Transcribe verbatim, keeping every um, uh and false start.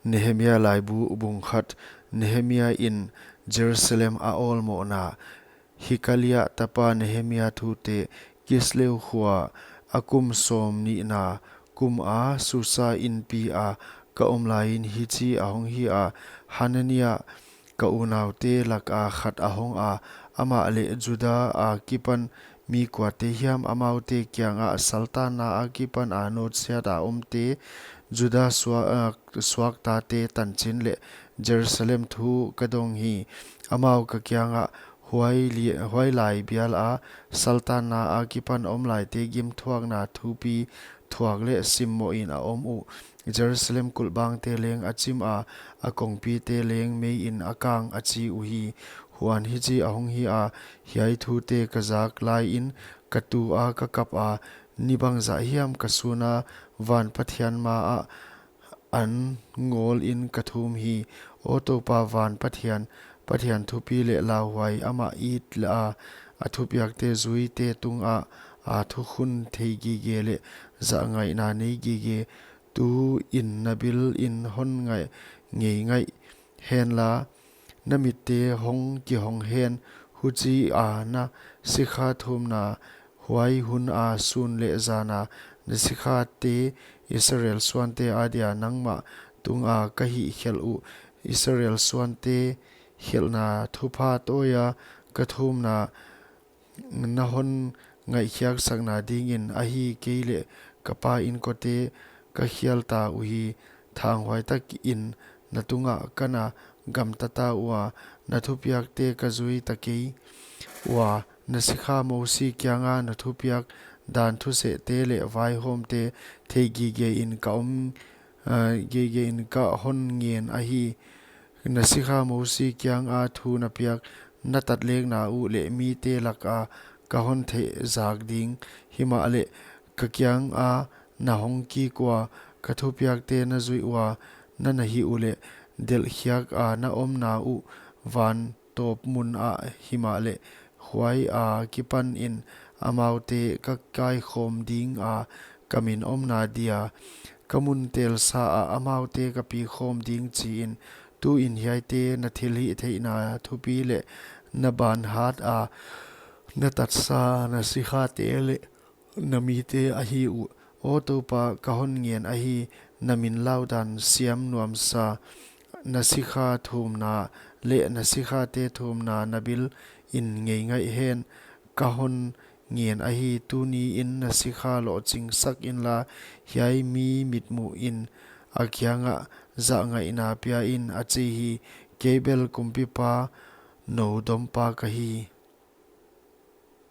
Nehemia laibu bung khat. Nehemia in Jerusalem a awlmohna. Hikalia tapa Nehemia thute. Kislev khua a kum sawmnihna kum a Susa inpi a ka om laiin hichi ahong hi a. Hanania ka unaute laka khat ahong a, amah leh Juda akipan mi kuate hiam amaute kianga saltanna akipan a nutsiat a omte, Juda sua-, ah, suaktate tanchin leh Jerusalem thu ka dong hi. Amau ka kianga huai li-, huailai biala saltanna akipan omlaite gimthuakna thupi thuak leh simmohin a om uh. Jerusalem kulhbangte leng a chim a, a kongpite leng meiin a kang a chi uhi. Huan hichi ahong hi a, hiai thute ka zak laiin ka tu a ka kap a, ni bangzah hiam ka suna van Pathian maa an ngawlin ka thum hi. Aw Toupa van Pathian, Pathian thupi leh lauhuai, amah it a, a thupiakte zuite tunga a thukhun thei gige leh zahngaihna nei gige, tuin na bilin hon ngai, ngeingaih henla, na mitte hong kihong hen, huchia na sikha thumna huai huna sun leh zana na sikhate Israel suante adia nangmah tunga ka hihkhelh uh. Israel suante khelhna thupha tawia ka thumna na hon ngaihkhiaksakna dingin, ahihkeileh ka pa inkote ka khialta uhi. Thanghuai takin na tunga ka na gamtata ua, na thupiakte ka zuita kei ua. Na sikha Mosi kianga na thupiak dan thusehte leh vaihawmte thei gigein ka om, ah, gigein ka hon ngen ahi. Na sikha Mosi kianga thu na piak, na tatlekna uh leh mite laka ka hon theihzak ding. Himahleh ka kianga na hong kik ua, ka thupiakte na zuih ua, na na hih uleh delhkhiaka na omna uh van tawp mun ah himahleh huai akipanin amaute ka kaikhawm dinga ka min omna dia ka mun telsa ah amaute ka pikhawm ding chiin. Tuin hiaite na thilhihtheihna thupi leh na banhata na tatsa na sikhate leh na mite ahi uh. Aw Toupa, ka hon ngen ahi, na min laudan siam nuamsa, na sikha thumna leh na sikhate thumna na bilin ngeingaih hen. Ka hon ngen ahi, tuniin na sikha lohchingsak inla, hiai mi mitmuhin a kiangah zahngaihna piain, a chi hi. Kei bel kumpipa nou dompa ka hi.